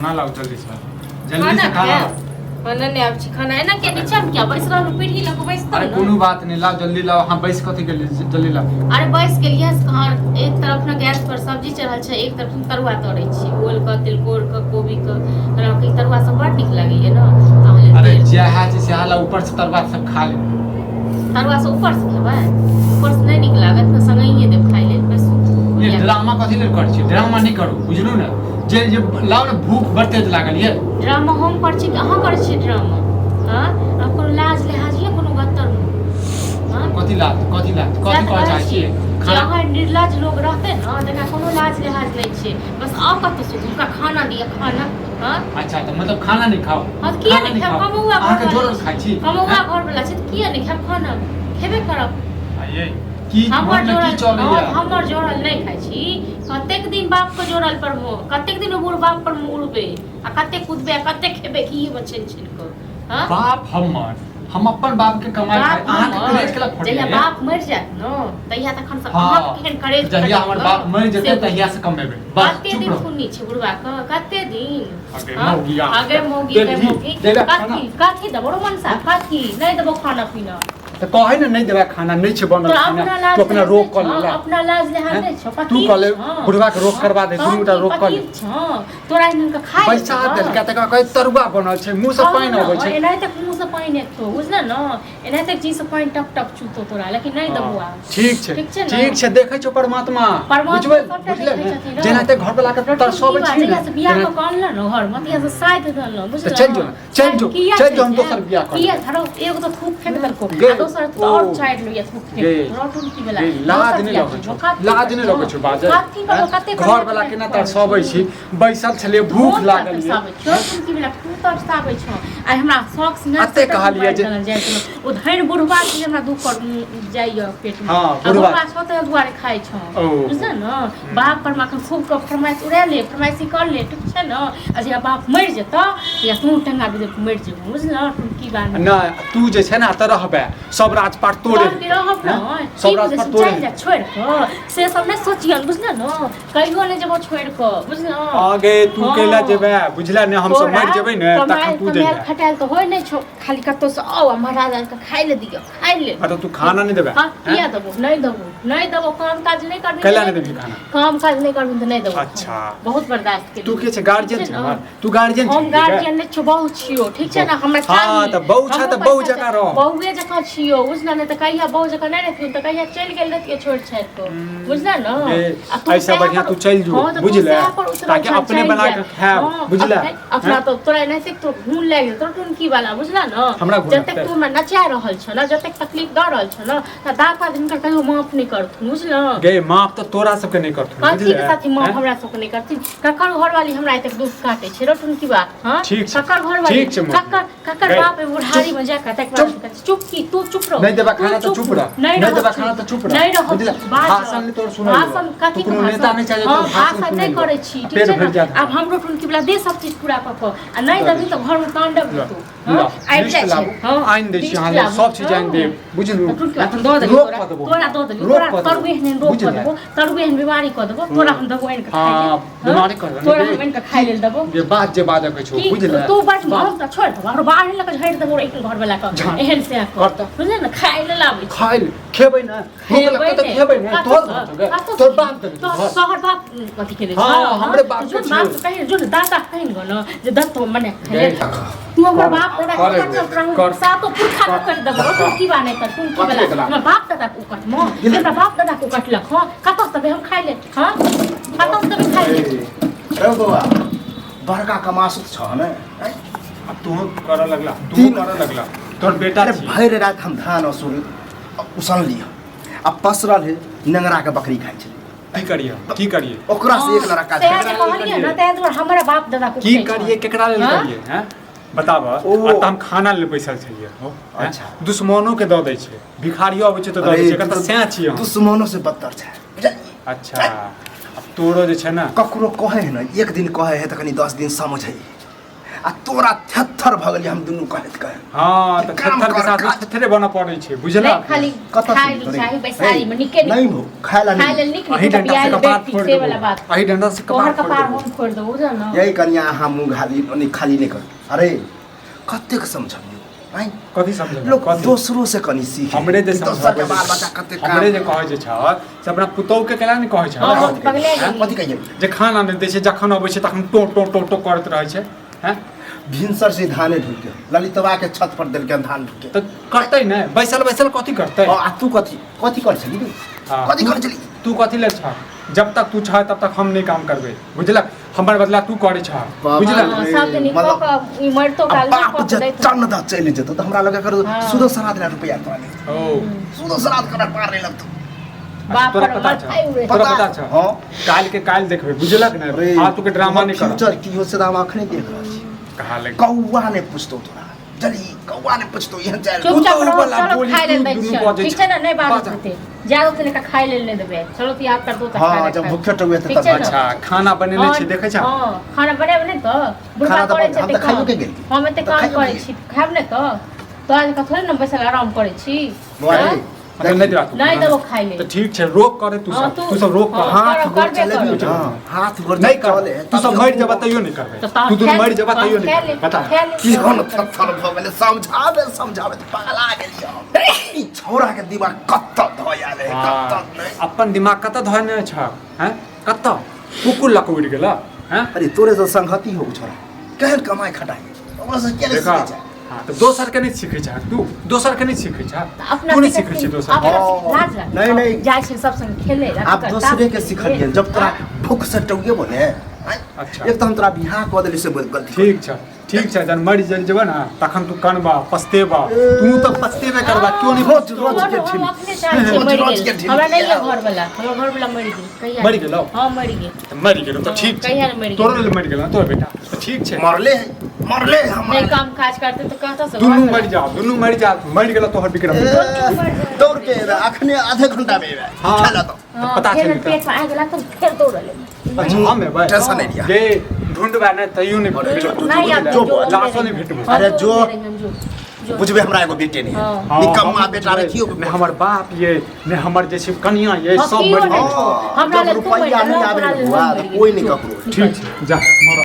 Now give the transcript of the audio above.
खाना लाओ जल्दी से, जल्दी खाना से खाना खाएब? लाओ। खाना नहि आबै छै खाना एना के नीचा मे किया बैस रहल पीढ़ी लग बैस अरे कोनो बात नहीं, लाओ जल्दी लाओ। हाँ बैस कथी के लिए, जल्दी लाओ। अरे बैस गेलियै कहाँ, एक तरफ ने गैस पर सब्जी चढ़ल छै, एक तरफ हम तरुआ तरै छी, ओल के तिलकोर के कोबी के। हमरा के तरुआ सब बड़ नीक लागैया ने। अरे जएह छै सएह ला, ऊपर से तरुआ सब खा ले। तरुआ से ऊपर से खेबै? ऊपर से नहि नीक लागत ने, संगहिए देब खाइ लेल। बैसू। ये ड्रामा कथी लेल करै छी? ड्रामा नहि करू, बुझलू ने? जे जे लाओ ने, भूख बड़ तेज लागल ये। ड्रामा हम करै छी कि अहाँ करै छी ड्रामा? हाँ, आब कोनो लाज लिहाज ये कोनो गत्तर मे? हाँ, कथी लाज, कथी लाज, सएह कथी तऽ कहऽ कहै चाहै छी छियै? जे खाना अहाँ निर्लज लोग रहतै ने तकरा कोनो लाज लिहाज नहि छै। बस आउ कतौ से हुनका खाना दिअ, खाना। हाँ। अच्छा, तऽ मतलब खाना नहि खाओ? हाँ, तऽ किया खाना नहि खायब? खाओ? कमौआ अहाँके घरवाला जोरल छी। खाइ छी? कमौआ हैं? घरवला छै तऽ किया नहि खायब खाना? खेबे करब। आ ये की हमर मन मे की जोड़ल चलैया? हाँ, हमर जोड़ल नहि खाइ छी। कतेक दिन बाप के जोड़ल पर मुँह, कतेक दिन बूढ़ बाप पर मुँह उड़बै आ कतेक कुदबै आ कतेक खेबै घी मे छानि छानि कऽ? हाँ, बाप हमर, हम अपन बाप के कमाई खाइ, बाप अहाँके हमर, करेज केला फटलै? जहिया बाप मरि जायत ने तहिया तखन सब हाँ, अहाँके केहन करेज जहिया फटत हमर ने, बाप मरि जेतै से तहिया से कमेबै। बस कते चुप दिन रहो। सुननी छै बुढ़वा के, कते दिन? अगे हाँ? मौगिया। अगे मौगी के देबही, मौगी। देबे खाना? कथी कथी देबो रो मनसा? कथी नहि देबो खाना पीना? तऽ कहै ने नहि देबै खाना, नहि छै बनल तो खाना। अपना लाज तू अपना लिहाज रोक नहि कऽ छौ, लेला अपना लाज लिहाज हैं? नहि छौ? तू पति कहले छौ। बुढ़वा के रोक करबा दे, दुनू गोटा रोक कऽ ले। पति छौ, तोरा एहन के खाइ बैसा देलकै, तकर बाद कहै तरुआ बनल छै, मुँह से पानि अबै छै। एनाहिते मुँह से पानि एतौ, बुझल ने? एनाहिते चीज से पानि टप टप चूतो तोरा, लेकिन नहि देबो आब। ठीक छै। ठीक छै ने? ठीक छै, देखै छौ परमात्मा। परमात्मा बुझबै सबटा बुझले देखै ने? छथिन, हँ। जेनाहिते घर वाला के तरसबै छी ने, जहिया से बियाह तेना- कऽ के अनलहुँ ने घरमे तहिया से साइद देलहुँ, बुझलहुँ? तऽ चलि जो ने, चलि जो, किया चलि जो, हम चलि दोसर जायब? बियाह कऽ किया लेबै। धरो, एगो तऽ थूक फेंक देलको गे, आ दोसर तऽ और ओ। चारि लोहिया थूक फेंक गे, देलको। टुनकी वाला गे, लाज दोसर नहि बियाह लगै छौ? करबो, कथी लाज नहि करबो? लगै छौ बाजै? कथी करबो? कते घर वाला केना तरसबै छी, बैसल छलियै, भूख हम लागल ये। तरसाबै छियौ टुनकी वाला? तू तरसाबै छौ। आइ हमरा शौक सिंगार अते सबटा कहलियै जे- मारि देलनि जाइ छलहुँ। ओ धनि बुढ़वा छै जे हमरा दुख पर जाइए पेटमे। हाँ, आ बुढ़वा। बुढ़वा छौ ताहि दुआरे खाइ छौ, ओ। बुझल ने? बाप पर अखन खूब कऽ फरमाइश उड़ा ले, फरमाइशी कर ले, ठीक छै ने? आ जहिया बाप मरि जेतऽ तहिया तू टंगा दे, मरि जेबो, बुझल टुनकी बार? नहि, तू जे छै ने एतऽ रहबे, सब राजपाट तोड़े तोहर के रहब हैं? ने सब की राजपाट बुझै तोड़े चलि जा छोड़ि कऽ, से सब नहि सोचियन, बुझल ने? कहियो नहि जेबो छोड़ि कऽ, बुझल? आगे तू हाँ। कैला जेबे, बुझले ने? हम सब मरि जेबै ने तखन तू कमायल जेबे। खटायल तऽ होइ नहि छौ, खाली कतौ से आउ आ महाराज आनि कऽ खाइ ले दिअ, खाइ ले। मतलब तू खाना नहि देबे? हाँ, किया देबो? नहि देबो, नहि देबो। काम काज नहि करबी। कैला नहि देबही खाना? काम काज नहि करबी तऽ नहि देबो। अच्छा। बहुत बर्दाश्त केली। तू के छै? गार्जियन छै हमर? तू गार्जियन हम छै? गार्जियन नहि छियौ, बहू छियौ, ठीक छै ने? हमरा हाँ, चाही। तऽ बहू छै हमरो तऽ बहू पैसा जकाँ चाही। रह। बहुए जकाँ छियौ, बुझल ने? तऽ कहिया बहू जकाँ नहि रहतियौ तऽ कहिया चलि गेल रहितियौ छोड़ि छाड़ि कऽ, बुझल ने? ए, आ तू एहिसँ सएह बढ़िआँ पर- तू चलि जो, हाँ, तऽ तू बुझले? सएह पर उतरल ताकि छह, अपने चलि बना जा। कऽ खायब, हाँ, बुझले? अपना हैं? तऽ तोरा एनाहिते तोरा घून लागि गेल, तोरा टुनकी वाला, बुझल ने? हमरा घून जतेक लगतै? तू हमरा नचा रहल छह ने, जतेक तकलीफ दऽ रहल छह ने, तऽ दाता हिनकर कहियो माफ नहि करथुन, बुझल? गे, माफ तऽ तोरा सबके नहि करथुन, कथी बुझले? के साथी माफ हैं? हमरा सबके नहि करथिन? ककर घरवाली हमरा एतेक दुख काटे छै रो टुनकी बा? हाँ, ठीक छै, ककर घरवाली? ठीक छै, मम्मी। ककर ककर गई। बाप बुढ़ारी में जाके तक चुप। चुप की? तू चुप रहो। नहि देबा तू खाना तऽ चुप रह। नहीं नहि रहब देबा चुप। खाना तऽ चुप रह। नहीं रहब बुझले? चुप, बाज भाषण नहि तोर सुनल भाषण कथी तू कोनो के नेता नहि छै जे हाँ, तोर भाषण भाषण नहि सुनैलौ। करै छी, ठीक पेट छै भरि ने? जायत। आब हमरो टुनकी वाला दे सब चीज पूरा कऽ कऽ, आ नहि देबही तऽ घर में तांडव ल, हेतौ। ल, हाँ, आबि लिस्ट जाइ छै। लाबू, हाँ, आनि दै छी लिस्ट अहाँ लेल, लाबू। सब चीज आनि हाँ। देब, बुझलू? तऽ टुनकी एखन दऽ देलियौ रोक तोरा, कऽ देबो। तोरा दऽ देलियौ, रोक तोरा कऽ देबो। तरुए एहन रोक कऽ बुझले? देबो, तरुए एहन बीमारी कऽ देबो, तोरा हम देबो आनि कऽ खाइ लेल। हाँ, बीमारी कऽ देबो। तोरा हम आनि कऽ खाइ लेल देबो। जे बात जे बाजऽ के छौ, की बुझले? तू बस बात। हम तऽ छोड़ि देबो, आरो बाहर लऽ कऽ झाड़ि देबो एहन घर वाला के। झाड़। एहन से कर तऽ। बुझले ने, खाइ लेल आबै छै। खाइ ले, खेबै ने, भूख लगतौ तऽ खेबै ने, तोहर घर छौ गे, तोहर बाप देने छौ घर। तोहर बाप कथी केने हाँ, हमरे बाप जो के बाप छियौ। कहिन, जो दादा कहिन गो न जे दत्तो मने गे, तू हमर बाप दादा कर के कटल रहू, कर। सातो पुरखा के कटि देबो। तू की बा नहि कर तू की कथी बला एकरा? हमर बाप दादा के कटमो, हमरा बाप दादा के कटलक? हँ, कतऽ से देबै हम खाइ ले? हँ, कतऽ से देबै खाइ ले? रौ बौआ, बड़का कमासुत छह ने? आँय? अब तू करऽ लगला, तू करऽ लगला, तोहर बेटा अरे छी। भरि राति हम धान असुर उसनली आ पसरल है, नेंगरा के बकरी खाइ छलै। की करिए, की करिए? ओकरा से एक लड़का सएह जे कहलियै ने, ताहि दुआरे हमरा बाप दादा के की उठै छल। करिए, केकरा लेल हाँ? करिए? हैं, बताब। ओ। आ तऽ हम खाना लेल बैसल छलियै हो, हैं? अच्छा। दुश्मनो के दऽ दै छै, भिखारियो अबै छै तऽ दऽ दै छै, एकर तऽ सएह छियै हम। दुश्मनो से बदतर छै, बुझलियै? अच्छा, आब तोरो जे छै ने ककरो कहै है ने, एक दिन कहै है तऽ कनि 10 दिन समझै है, आ तोरा थेथर भऽ गेलियै हम दुनू कहैत कहैत। हँ, तऽ काम थेथर के कर, साथ काज। थेथरे बनऽ पड़ै छै, बुझलक? नहि खाली कतऽ खाय छी लेल तोरे? चाही बैसारी में निके नहीं भो खाय ला खाय नहीं। लेल नीक अही नीक डंडा बियाह से कपार बेटी फोड़ि से वाला देबो। बात। अही डंडा से तोहर कपार फोड़ि कपार देबो। हम फोड़ि देबो, बुझल न? यही कनिया अहाँ मुँह खाली नहीं, खाली नहीं करू। अरे कतेक समझबियौ आँय? कथी समझबै? लोक कथी? दोसरो से कनि सीखे हमरे जे कि दोसर के समझाबै बाल बच्चा कते काम हमरे जे कहै जे छ से अपना पुतोहु के केना नहि कहै छ? हँ, हम पगले गेलियै। कथी कहियै? जे खाना नहि दै छै, जखन अबै छै तखन टो टो टो टो करैत रहै छै। हैं? भिनसर से धाने ढुके, ललितवा के छत पर देलकै हन धान ढुके। तऽ करतै नहि? बैसल बैसल कथी करतै? आ तू कथी कथी करै छली? हाँ। कथी करै छली? तू कथी लेल छ? जब तक तू छ तब तक हम नहि काम करबै, बुझलक? हमर बदला तू करै छ, बाप बुझलक? हाँ, सब दिन मतलब- कऽ कऽ ई मरितो आ काल बाप कऽ जे कऽ दैत। चन्न दऽ चलि जेतौ तऽ हमरा लग कर हाँ। सुदो सराद ला रुपैआ तोरा नहि। ओ सुदो सराद करऽ पार नहि लगतौ। बाप तोरा पर पता मर छौ? खाइ उड़े। तोरा पता छौ? हाँ। काल्हि के काल्हि देखबै, बुझलक ने? अरे, फालतू के ड्रामा नहि कर। फ्यूचर की हो से तऽ हम अखने देख रहल छी। कहा लग कौआ नहि पुछतौ तोरा जली, कौआ नहि पुछतौ एहन चालि। चुपचाप पुतोहु रहो, वाला चलो बोली खाय लेल तू दै दुनू छियौ। बजै ठीक छै ने? नहि बाजत बाजऽ। हेतै ज्यादा तऽ लेका खाय लेल नहि देबै। चलो तऽ याद कर दो तऽ हाँ, खाय जब खाय। भूखे टुए ठीक तब छै ने? अच्छा, खाना बनेने हाँ, छी, देखै छ? हाँ, खाना बनेबै नहि तऽ बुढ़बा खाना तऽ करै छै हम एते तऽ खाइयो काम। के गेलियै। हम एते तऽ काम खाइयो करै के छी, खायब नहि तऽ? तोरा जकाँ थोड़े ने बैसल आराम करै छी। बौआ रे, हाँ? अच्छा, नहि देबा तू नहि खाना? देबो खाय लेल। तऽ ठीक छै, रोक करे तू हाँ, सब, तू सब रोक कर। हाँ, हाथ करब, गोर करबे चलेबी करब। ने, हाथ गोर नहि कर चले, तू सब मरि जेबा तैयो नहि करबै। तऽ तहन तू दुनू खाय- मरि जेबा तैयो तहन नहि खाय करबै। ले, बता खाय ले। केहन थरथर भऽ गेलै, समझाबे समझाबे तऽ पगला गेलियै हम। ई छौड़ा के दिमाग कतऽ धऽ आयल है, कतऽ नहि। अपन दिमाग कतऽ धोने छ? हैं, कतऽ कुकुर लऽ कऽ उड़ि गेल? हैं? अरे तोरे से संगति हो छौड़ा केहन कमाइ खटाइ ओकरा से किया नहि देखा सीखै छै? हाँ, तऽ दोसर के नहि सीखै छ तू? दोसर के नहि सीखै छ? तऽ अपना तू नहि सीखै सीखै छी दोसर के? अपना हाँ। लाज लागै। नहीं, नहीं। जाइ छै सब संग खेले ला, आब तकर दोसरे के ताप सिखलियन जब तोरा भूख से टौगे बोले। अच्छा। एक तऽ हम तोरा बियाह कऽ देली से बहुत गलती। ठीक छ, ठीक छ। जहन मरि जरि जेबह ने तखन तू कनबा पछतेबा। तू तऽ पछतेबे करबा, क्यों नहीं? रोज रोज के हम ठिम अपने चाहै छियै रोज मरि रोज के गेल। ढील हमरा नहि दिया। यऽ घरवला, हमर घरवला मरि गेल। कहिया? मरि गेलौ? हँ, मरि गेल। तऽ मरि गेलौ तऽ ठीक छै। कहिया ने मरि गेल। तोरो लेल मरि गेलौ तोर बेटा, तऽ ठीक छै। मरले है, मरले है नहि हमरा। काम काज करतै तऽ कहतौ से दुनू घरवला। मरि जाओ, दुनू मरि जाओ। मरि गेलौ तोहर विक्रम। ए, दौड़ के एबै अखने, आधे घंटा में एबै। हाँ। खाय ला तो हँ, पता फेर चलि जेतौ। पेट में आगि लागतौ, फेर दौड़ल एबै। अच्छा, हम एबै। टेंशन नहि लिअ। गे ढूंढबा नहि तैयो नहि भेटबो। नहि आब जो जो लाशो नहि भेटबो। अरे जो। जो जो बुझबे, हमरा एगो बेटे नहीं है। हाँ। हाँ, निकम्मा हम बेटा रखियो। ने हमर बाप ये, ने हमर जे छै कनिया ये हाँ, सब केओ मरि नहि गेल। छौ। हमरा जब लेल तू मरि रुपैआ गेल, नहि आबे तोरा लेल बौआ, हम तऽ मरि कोइ गेल। नहि जो, ककरो। ठीक छै, जा मरऽ।